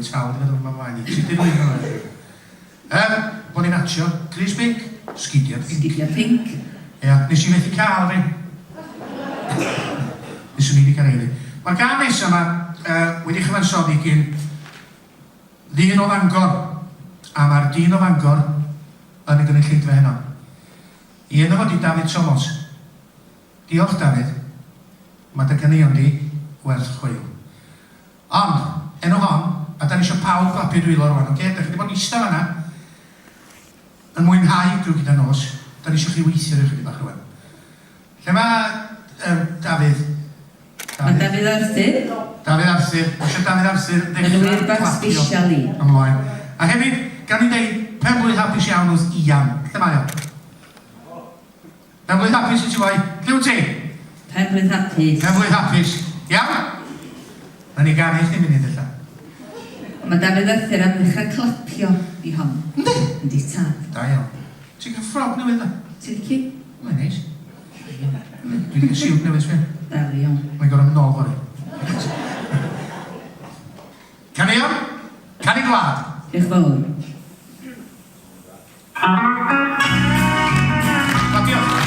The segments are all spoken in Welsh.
reit tal, dwi'n meddwl, mae'n mlaen i. Ti di rwy'n hwnna? Yym, o'n i'n atio, crys pinc, sgidiau pinc. Sgidiau pinc. Ia, nes i methu cael rhei. Fyswn i wedi cael rhei. Mae'r gân nesa 'ma yy wedi chyfansoddi gin ddyn o Fangor, a mae'r dyn o Fangor yn y gynulleidfa heno. I enw fo 'di Dafydd Tomos. Diolch Dafydd, mae dy ganeuon di werth chweil. Ond, enw hon, a 'dan ni isio pawb clapio dwylo rwan, ocê? Dach chi 'di bod yn ista fan'na yn mwynhau drwy gyda'r nos, 'dan ni isio chi weithio ryw chydig bach rwan. Lle mae yym Dafydd? Mae Dafydd Arthur. Dafydd Arthur. Mae eisiau Dafydd Arthur ddechrau Yn wir bach clapio sbesial i. ymlaen. A hefyd, gawn ni ddeud pen-blwydd hapus iawn wrth Ian. Lle mae o? Pen-blwydd hapus i ti boi. Lle wyt ti? Pen-blwydd hapus. Pen-blwydd hapus. Iawn? Nawn ni ganu i chdi munud ella. Ond mae Dafydd Arthur am ddechrau clapio i hon. Yndi? Yndi tad. Da iawn. Ti'n cael ffrog newydd ddo? Ti'n licio? Mae'n neis. Dwi wedi cael siwt newydd sbia. Del iawn. Mae'n gorfod mynd nôl fory. Caneuon, canu gwlad. Diolch fawr. Clapiwch.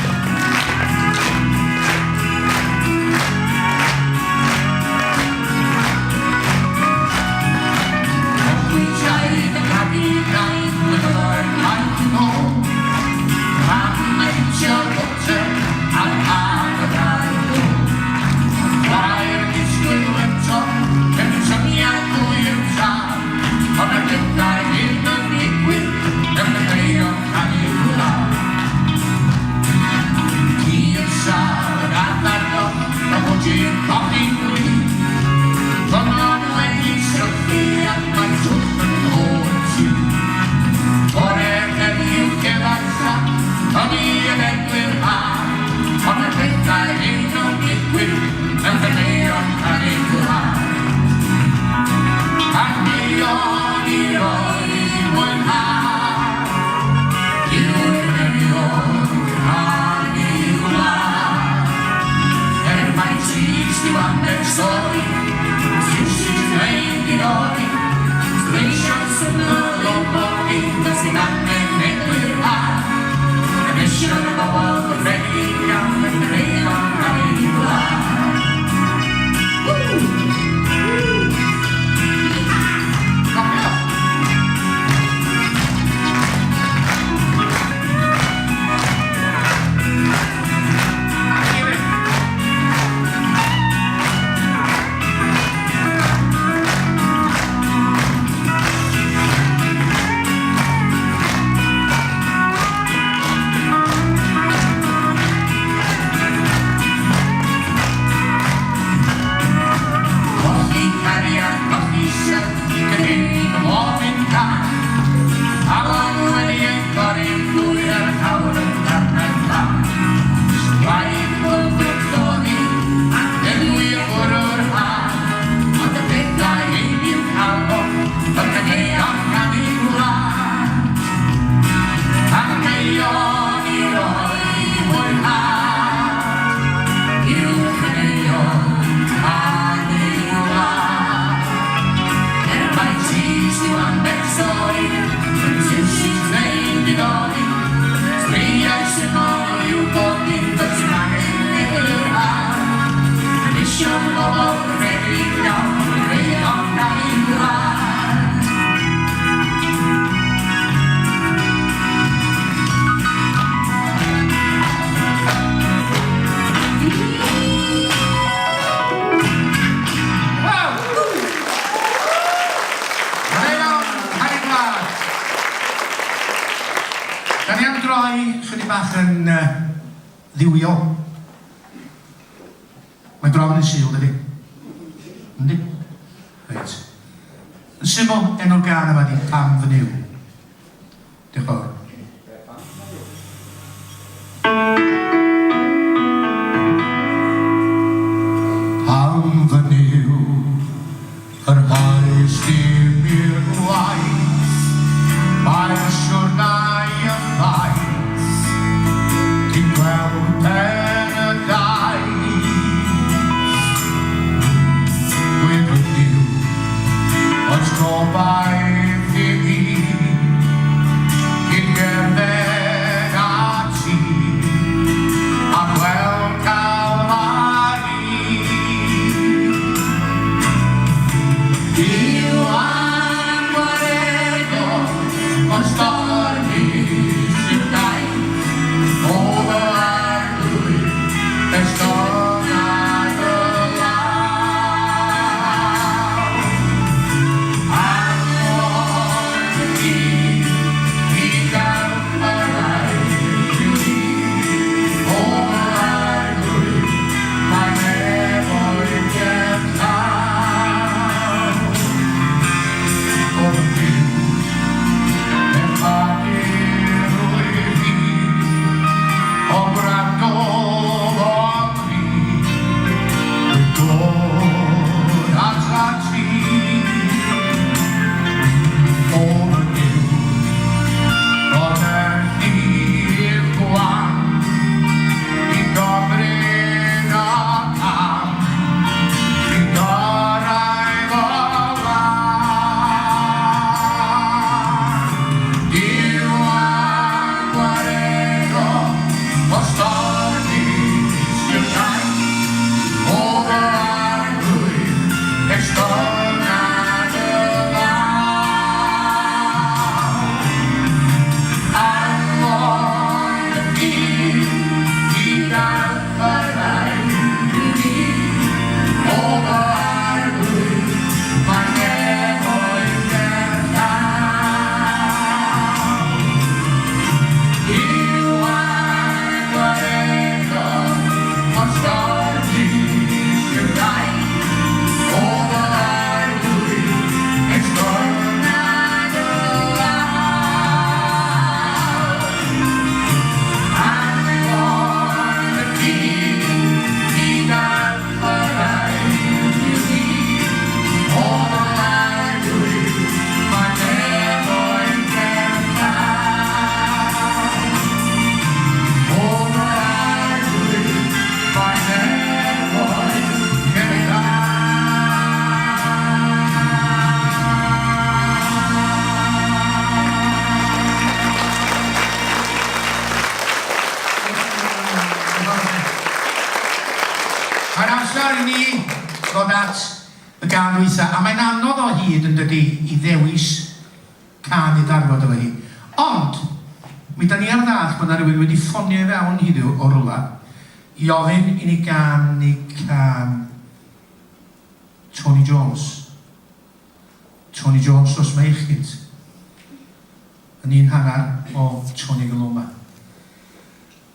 Da ni am droi chydig bach yn uh, ddiwiol. Mae bron yn Sul, dydi? Yndi? Reit. Yn syml, enw'r gân yma 'di Pam Fy Nuw. Diolch yn fawr. Pam fy Nuw, Parhaus i mi'r gwaith, Mae'r siwrnai yn faith, Cyn gweld pen y daith. Gwyd fy Nuw, oes gobaith. Mae'n amser i ni ddod at y gân ddwytha, a mae'n anodd o hyd yn dydi i ddewis cân i ddarfod efo hi. Ond, mi 'da ni ar ddallt bod 'na rywun wedi ffonio i fewn hiddiw o rwla i ofyn i ni ganu cân Tony Jones. Tony Jones dros Meirch gynt. Yn un hanner o Tony Goloma.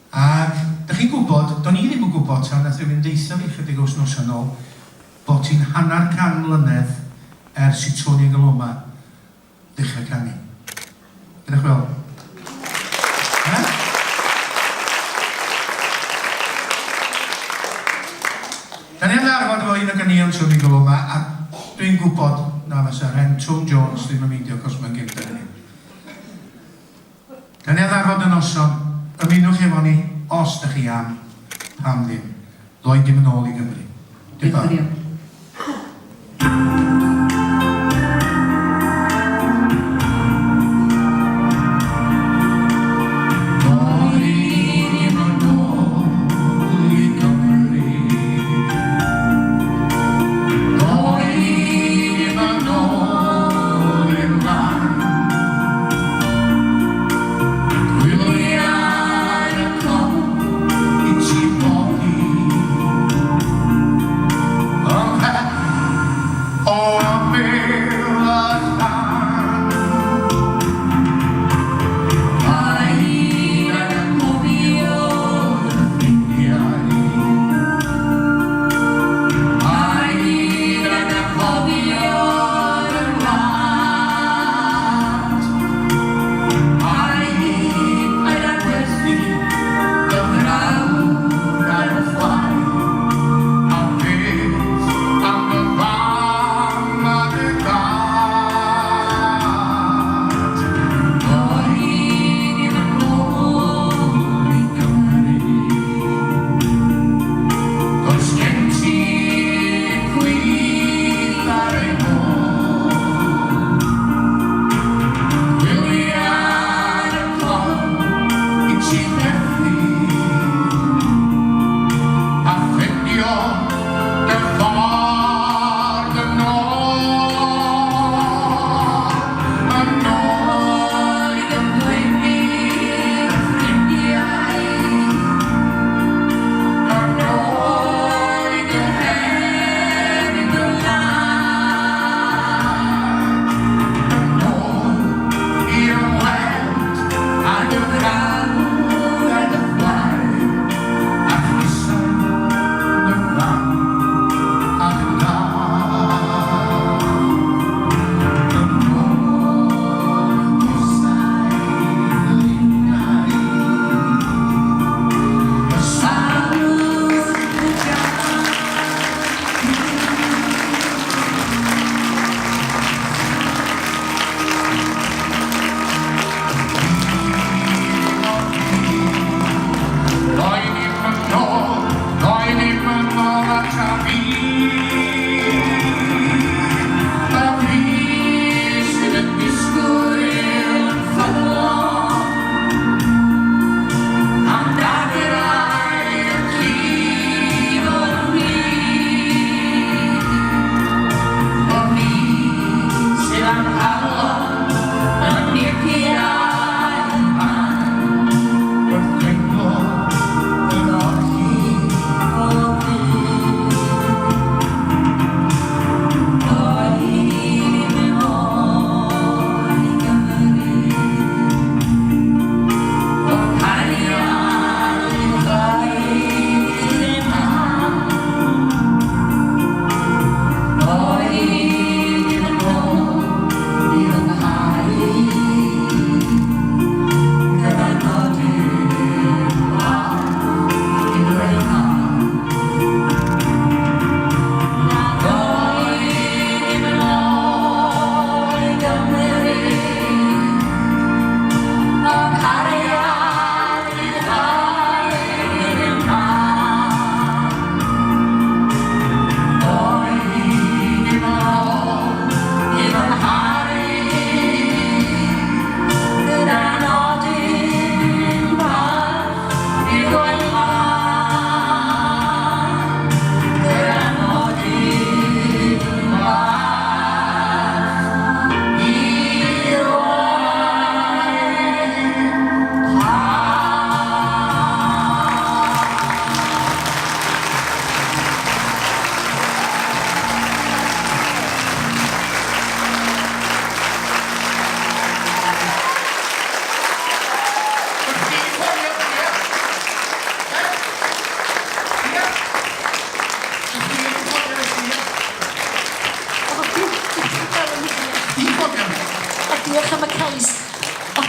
Ac, dach chi'n gwybod, do'n i ddim yn gwybod tan nath rhywun ddeutha fi chydig o wsnosa nôl, bod hi'n hanner can mlynedd ers i Tony Goloma ddechrau canu. Be dach chi'n feddwl? He? Da ni am ddarfod efo un o ganeuon Tony Goloma, a dwi'n gwybod na fysa rhen Twm Jones ddim yn meindio cos mae'n gefnder i ni. Da ni ar ddarfod y noson, ymunwch efo ni os da chi am, pam ddim. Ddoi dim yn ôl i Gymru. Diolch fawr. Diolch yn fawr. Ddoi dim yn ôl i Gymru. Ddoi dim yn ôl i'r lan. Gwyliau'r cwm i ti boddi.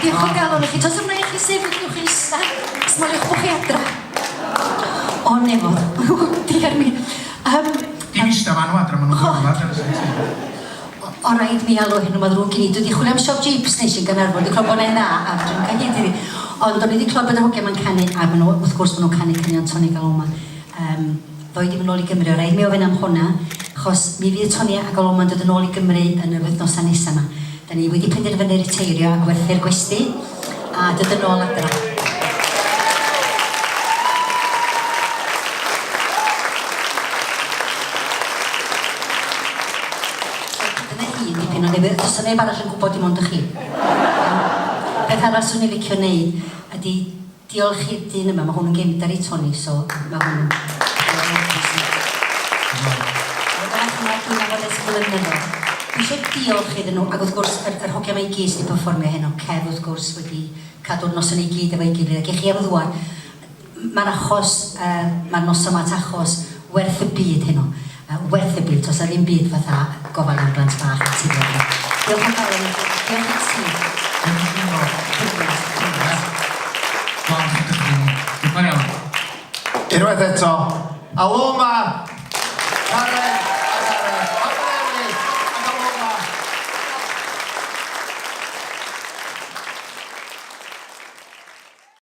Diolch o galon i chi. Tos ymlaen i chi sefyll, newch chi ista. Smoliwch bod chi adra. O, nefod. Diar mi. Um, Dim ista fan nhw adra, maen nhw'n gorfod ar y set. O raid mi alw hyn, mae'n ddrwg gen i. Dwi wedi chwilio am siop jeeps nes i'n Gaernarfon, wedi clywed bod 'na un dda, a fedra i'm cael hyd iddi. Ond o'n i wedi clywed bod yr hogia 'ma'n canu, a maen nhw, wrth gwrs, maen nhw'n canu caneuon Tony Galoma. Yym, ddo i ddim yn ôl i Gymru, o raid mi ofyn am hwnna, achos mi fydd Tony a Galoma'n dod yn ôl i Gymru yn yr wythnosau nesa 'ma. Da ni wedi penderfynu riteirio a gwerthu'r gwesty, a dod yn ôl adra. Dyna hi, dipyn o newydd, does 'na neb arall yn gwybod dim ond y chi. Peth arall 'swn i'n licio neud ydi diolch i'r dyn yma, mae hwn yn gefnder i Tony, so mae hwn yn Dwi'n nabod ers blynyddoedd. Dwi eisiau diolch iddyn nhw, ac wrth gwrs yr, yr hogia 'ma i gyd sydd wedi perfformio heno, Kev wrth gwrs wedi cadw'r noson i gyd efo'i gilydd, ac i chi am ddŵad. Mae'r achos, yy, mae'r noson 'ma at achos werth y byd heno. Yy, werth y byd, does 'na ddim byd fatha gofal am blant bach a teuluoedd nhw. Diolch o galon i chi. Diolch i ti. Diolch i chi yn fawr. Brilliant, brilliant. Diolch i chi. Diolch yn fawr iawn. Unwaith eto, Aloma! Karen!